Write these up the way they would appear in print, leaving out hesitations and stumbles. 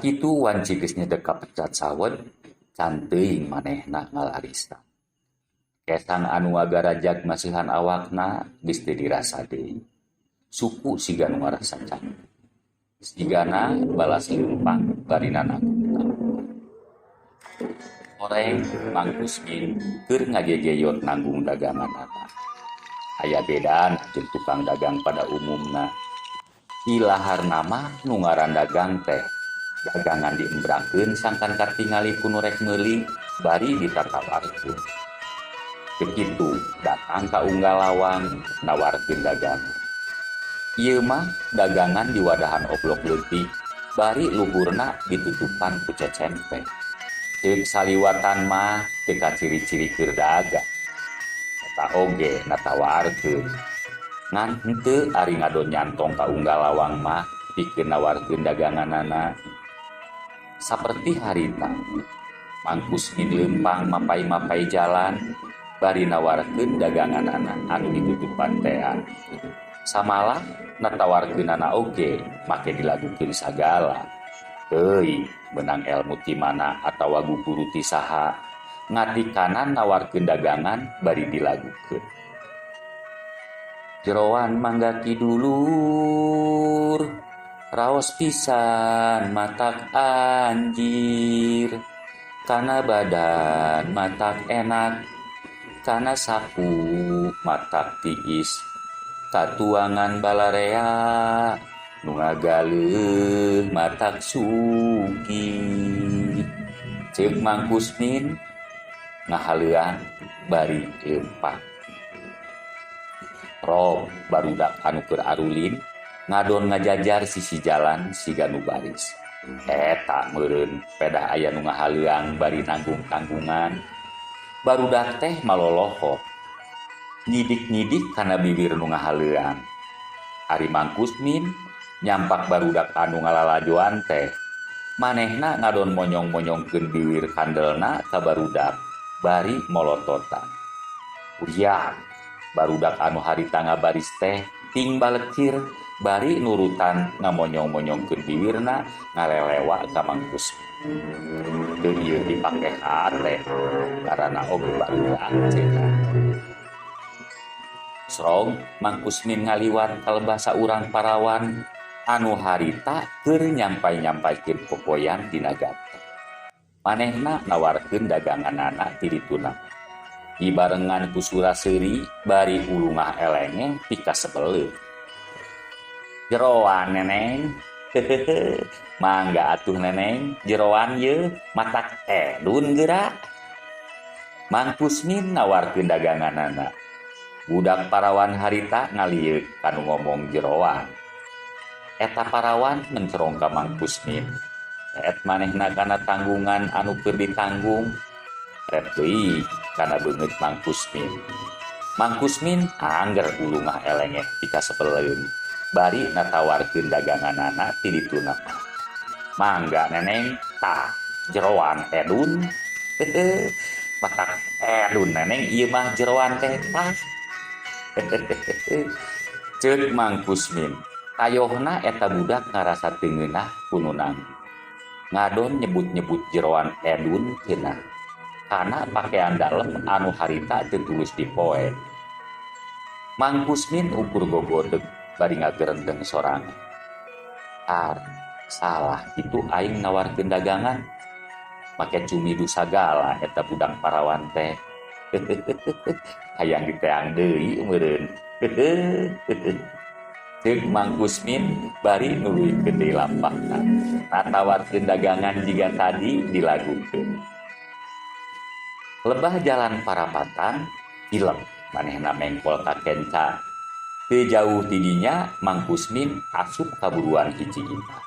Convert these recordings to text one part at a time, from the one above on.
Sakitu wanci geus nyedek kapecat sawed, can teuing manehna ngalarisa. Kesang anu ngagarajag masihan awakna geus teu dirasa deui. Suku siga nu ngarasa capek. Sigana balas leumpang bari nananggung. Horeng Mang Kusmin keur ngagegeyot nanggung daganganana. Aya bedana jeung tukang dagang pada umumna. Ilaharna mah nu ngaran dagang teh. Dagangan diembrangkeun sangkan katingali ku nu rek meuli bari ditatawarkeun. Teu kitu datang ka unggal lawang nawarkeun dagangan. Ieu mah dagangan diwadahan oblok leutik bari luhurna ditutupan ku cecempeh. Ceuk saliwatan mah teu kaciri-ciri keur dagang. Eta oge natawarkeun. Ngan henteu ari ngadon nyantong ka unggal lawang mah pikeun nawarkeun daganganana. Saperti harita, Mang Kusmin leumpang mapay-mapay jalan bari nawarkeun daganganana anu ditutupan tea. Samalah natawarkeunana oge make dilagukeun sagala. Teuing meunang elmu ti mana atawa guguru ti saha, ngatikanan nawarkeun dagangan bari dilagukeun. Jeroan mangga ki dulur, raos pisan matak anjir, kana badan matak enak, kana saku matak tiis, katuangan balarea nu ngagaleuh matak sugih. Ceuk Mang Kusmin ngahaleuan bari leumpang. Rob barudak anu keur arulin ngadon ngajajar sisi jalan siga nu baris. Eta meureun pedah aya nu ngahaleuang bari nanggung tanggungan. Barudak teh malolohok. Nyidik-nyidik kana bibir nu ngahaleuang. Ari Mang Kusmin nyampak barudak anu ngalalajoan teh. Manehna ngadon monyong-monyongkeun biwir kandelna ka barudak bari molototan. Uriang barudak anu harita ngabaris teh ting balekir bari nurutan ngamonyong-monyongkeun biwirna ngalelewa ka Mang Kusmin. Teu ieu dipake hate karana oge barudak cenah. Srog Mang Kusmin ngaliwat kalebah saurang parawan anu harita keur nyampai-nyampaikeun popoyan dina ganteng. Manehna nawarkeun daganganana ti dituna. Dibarengan ku sura seuri bari ulungah elengeh pikasebeleun. Jeroan neneng, mangga atuh neneng, jeroan yeuh matak edun geura. Mang Kusmin nawarkeun daganganana. Budak parawan harita ngalieuk kanu ngomong jeroan. Eta parawan mencerong ka Mang Kusmin. Ret manehna kana tanggungan anu keur ditanggung. Ret deui kana beungeut Mang Kusmin. Mang Kusmin angger ulungah elengeh pikasebeleun. Bari natawarkeun daganganana ti dituna. Mangga neneng, tah jeroan edun. Matak edun neneng ieu mah jeroan teh tah. Ceuk Mang Kusmin. Tayohna eta budak ngarasa teu ngeunah ku nu nanggung. Ngadon nyebut-nyebut jeroan edun cenah. Kana pakean dalem anu harita teu tulus dipoe. Mang Kusmin ukur gogodeg bari ngagerendeng sorangan. Ar, salah kitu aing nawarkeun dagangan. Make cumidu sagala eta budak parawan teh. Hayang diteang deui meureun. Ceuk Mang Kusmin bari nuluykeun deui lampahna. Natawarkeun dagangan jiga tadi dilagukeun. Lebah jalan parapatan hilem manehna mengkol ka kenca. Teu jauh ti dinya Mang Kusmin asup ka buruan hiji imah.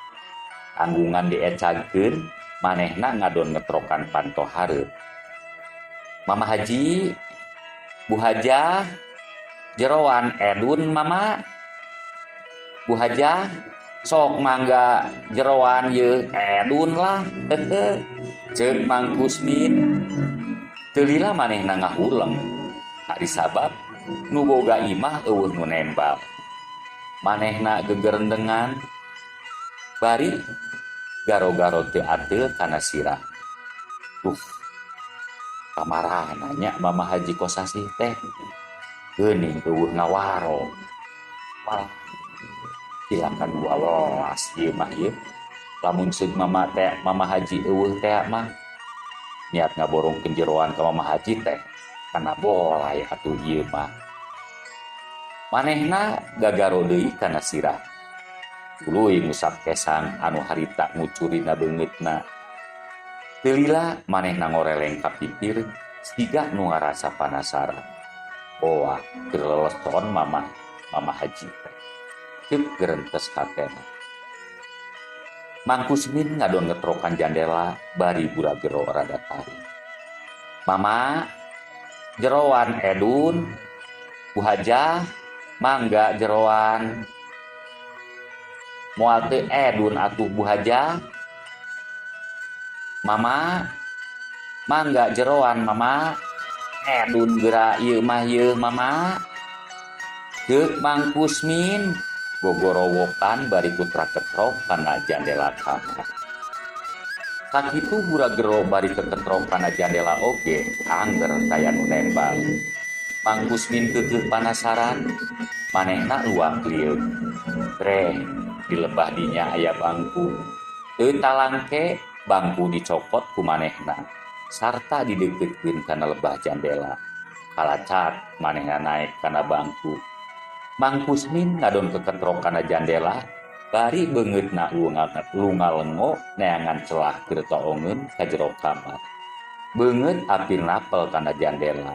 Tanggungan diecagkeun manehna ngadon ngetrokan panto hareup. Mama Haji, Bu Hajah, jeroan edun mama. Bu Hajah, sok mangga jeroan yeuh edun lah. Ceuk Mang Kusmin. Teu lila manehna ngahuleng. Ari sabab nu boga imah eueuh nu nembal. Manehna gegerendengan bari Garo-garo teu ateul kana sirah. Duh, kamarana nya Mama Haji Kosasih teh? Geuning euweuh ngawaro. Walah, cilaka 12 ieu mah ieu. Lamun seug mama teh Mama Haji euweuh teh mah niat ngaborongkeun jeroan ka Mama Haji teh kana bolay atuh ieu mah. Manehna gagaro deui kana sirah. Tuluy ngusap kesang anu harita ngucur dina beungeutna. Teu lila manehna ngoreleng ka pipir siga nu ngarasa panasaran. Boah, keur leleson Mama Haji teh. Ceuk gerentes hatena. Mang Kusmin ngadon ngetrokan jandela bari gura-gero rada tarik. Mama, jeroan edun. Bu Hajah, mangga jeroan. Moal teu edun atuh Bu Hajah. Mama, mangga jeroan Mama. Edun geura ieu mah yeuh Mama. Ceuk Mang Kusmin gogorowokan bari kutra-ketrok kana jandela kamar. Sakitu gura-gero bari keketrok kana jandela oge angger kaya nu nembal. Mang Kusmin keukeuh panasaran, manehna luak lieuk. Treh, di lebah dinya aya bangku. Teu talangke bangku dicokot ku manehna sarta dideukkeutkeun kana lebah jandela. Kalacat manehna naek kana bangku. Mang Kusmin ngadon keketrok kana jandela bari beungeutna lunga-lengo neangan celah keur toongeun ka jero kamar. Beungeut apir napel kana jandela.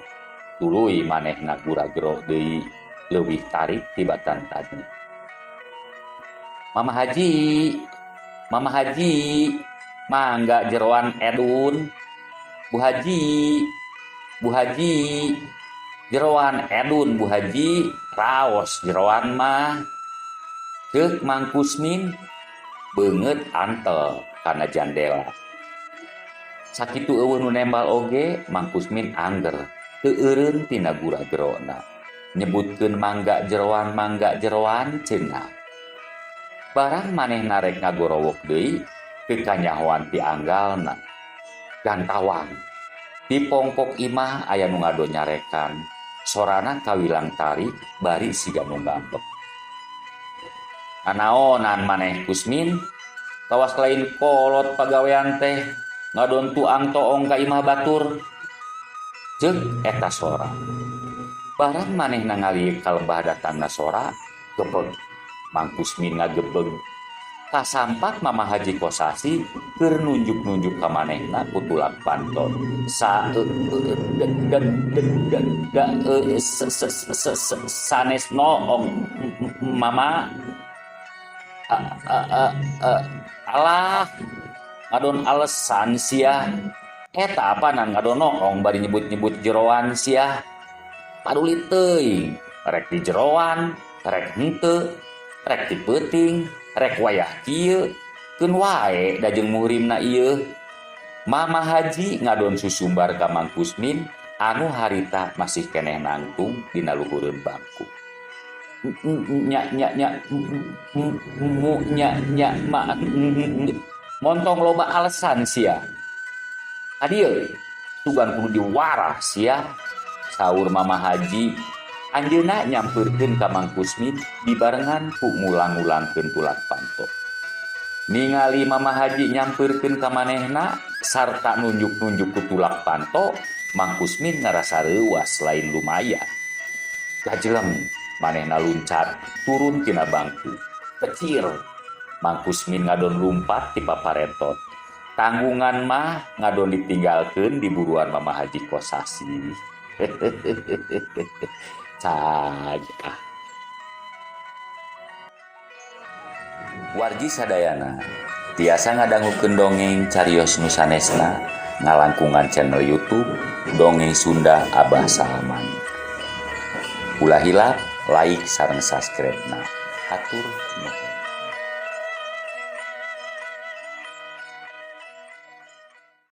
Tuluy manehna gura-gero deui leuwih tarik tibatan tadi. Mama Haji, Mama Haji, mangga jeroan edun. Bu Haji, Bu Haji, jeroan edun Bu Haji, raos jeroan mah. Ceuk Mang Kusmin beungeut antel kana jandela. Sakitu euweuh nu nembal oge Mang Kusmin angger teu eureun tina gura-gerona. Nyebutkeun mangga jeroan cenah. Barang manehna rek ngagorowok deui teu kanyahoan ti anggalna. Gantawang. Di pongpok imah aya nu ngadon nyarekan. Sorana kawilang tarik bari siga nu ngambek. Nanaonan maneh Kusmin? Kawas lain kolot pagawean teh ngadon tuang toong ka imah batur. Ceuk eta sora. Barang manehna ngaliuk ka lebah datangna sora, gebeg. Mang Kusmin ngagebeg. Kasampak Mama Haji Kosasih keur nunjuk-nunjuk ka manehna ku tulak panto. Sa e e d d d d d e s s s s sanes noong Mama. A a a a alah ngadon alesan sia. Eta apanan ngadon noong bari nyebut-nyebut jeroan sia. Paduli teuing, rek di jeroan, rek henteu, rek ti peuting, rek wayah kieu, keun wae da jeung muhrimna ieu. Mama Haji ngadon susumbar ka Mang Kusmin anu harita masih keneh nangtung dina luhureun bangku. Nya nya nya mu nya nya ma montong loba alesan sia. Kadieu sugan kudu diwarah sia. Saur Mama Haji anjeunna nyampeurkeun ka Mang Kusmin dibarengan ku ngulang-ngulangkeun tulak panto. Ningali Mama Haji nyampeurkeun ka manehna sarta nunjuk-nunjuk ku tulak panto, Mang Kusmin ngarasa reuwas lain lumayan. Gajeleng manehna luncat turun tina bangku. Kecir Mang Kusmin ngadon lumpat ti paparetot. Tanggungan mah ngadon ditinggalkeun di buruan Mama Haji Kosasih. Cag ah. Wargi sadayana tiasa ngadangukeun dongeng carios nu sanesna ngalangkungan channel YouTube Dongeng Sunda Abah Salman. Ulah hilap like sareng subscribe na. Hatur nuhun.